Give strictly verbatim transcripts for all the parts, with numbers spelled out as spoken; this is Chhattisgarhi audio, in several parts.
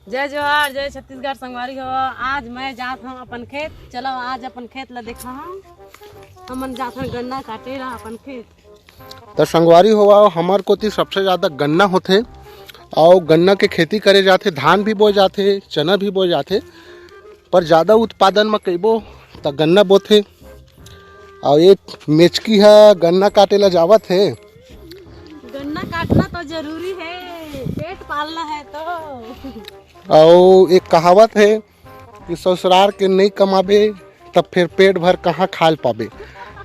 जय जोहार, जय छत्तीसगढ़ संगवारी हो। आज मैं जात हूँ अपन खेत। चलो आज अपन खेत ला देखा हूँ। हमन जात हन गन्ना काटे ला अपन खेत। त संगवारी हो, हमर कोती सबसे ज्यादा गन्ना होथे, अउ गन्ना के खेती करे जाथे, धान भी बोए जाथे, चना भी बोए जाथे, पर ज्यादा उत्पादन म कहिबो त गन्ना बोथे। अउ ये मेचकी ह गन्ना काटे ला जावत हे। गन्ना काटना तो जरूरी है, पेट पालना है तो। अउ एक कहावत है कि ससुरार के नहीं कमाबे तब फिर पेट भर कहाँ खाल पाबे।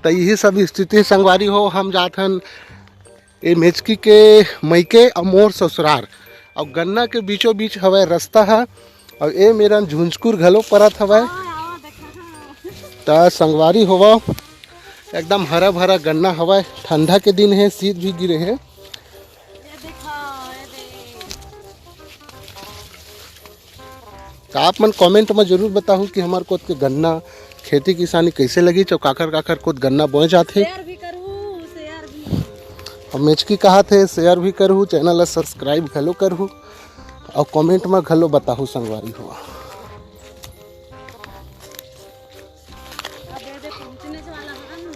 त यही सब स्थिति संगवारी हो, हम जाथन ए मेचकी के मइके अउ मोर ससुरार, अउ गन्ना के बीचों बीच हवय रस्ता ह, अउ ए मेरन झुंझकुर घलो परत हवय। त संगवारी होवा, एकदम हरा भरा गन्ना हवय। ठंडा के दिन हे, शीत भी गिरे हे। त आप मन कमेंट म जरूर बताहू कि हमर कोत के गन्ना खेती किसानी कइसे लगिस, अउ काखर काखर कोत गन्ना बोए जाथे। शेयर भी करहू, शेयर भी। अउ मेचकी कहाथे शेयर भी करहू, चैनल ला सब्सक्राइब घलो करहू, अउ कमेंट म घलो बताहू संगवारी हो। अब ये दे पहुंचने वाला है ना।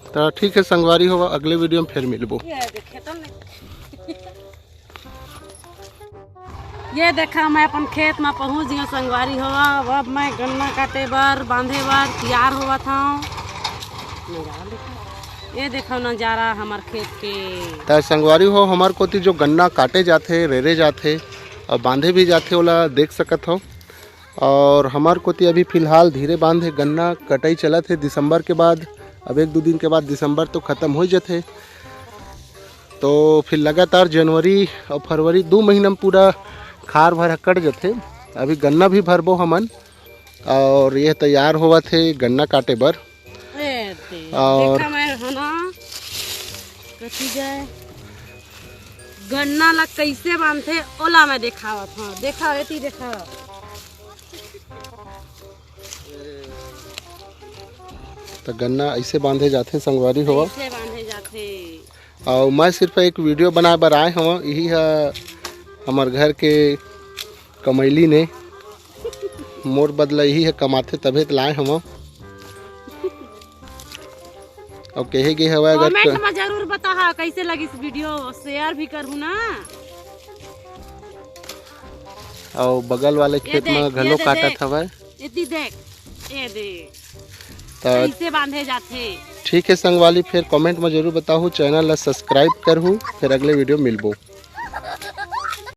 त ठीक है संगवारी हो, अगले वीडियो म फिर मिलबो। ये दे खेतन में। ये देखा, मैं अपन खेत में पहुंच गया संगवारी हो। अब मैं गन्ना काटे बर, बांधे बर तैयार होवत हूँ। ये देखो नजारा हमर खेत के। त संगवारी हो, हमर कोती जो गन्ना काटे जाथे, रेरे जाथे अउ बांधे भी जाथे, ओला देख सकत हो। अउ हमर कोती अभी फिलहाल धीरे बांधे गन्ना कटाई चलत हे। दिसंबर के बाद, अब एक दू दिन के बाद दिसंबर तो खत्म हो जथे, तो फिर लगातार जनवरी अउ फरवरी दू महीना में पूरा खार भर कट जथे। अभी गन्ना भी भरबो हमन, अउ ये तैयार होवत हे गन्ना काटे बर। ए दे, अउ देखा मैं हो ना, कथी जाए, गन्ना ला कैसे बांधथे, ओला मैं देखावत हूँ। देखा, एती देखा। त गन्ना ऐसे बांधे जाथे संगवारी हो। ऐसे बांधे जाथे। अउ मैं सिर्फ एक वीडियो बनाए बर आए हवं, यही ह हमर घर के कमैली ने मोर बदला यही ह कमाथे, तभे त लाए हवं। अउ कहे गे हवय अगर कमेंट म जरूर बताहा कैसे लगिस वीडियो, शेयर भी करहू ना। अउ बगल वाले ये खेत देख, म घलो ये दे काटत देख। हवय। एती देख, ये दे। त कैसे बांधे जाथे? ठीक है संगवारी, फिर कमेंट म जरूर बताहू, चैनल ला सब्सक्राइब करहू, फिर अगले वीडियो मिलबो।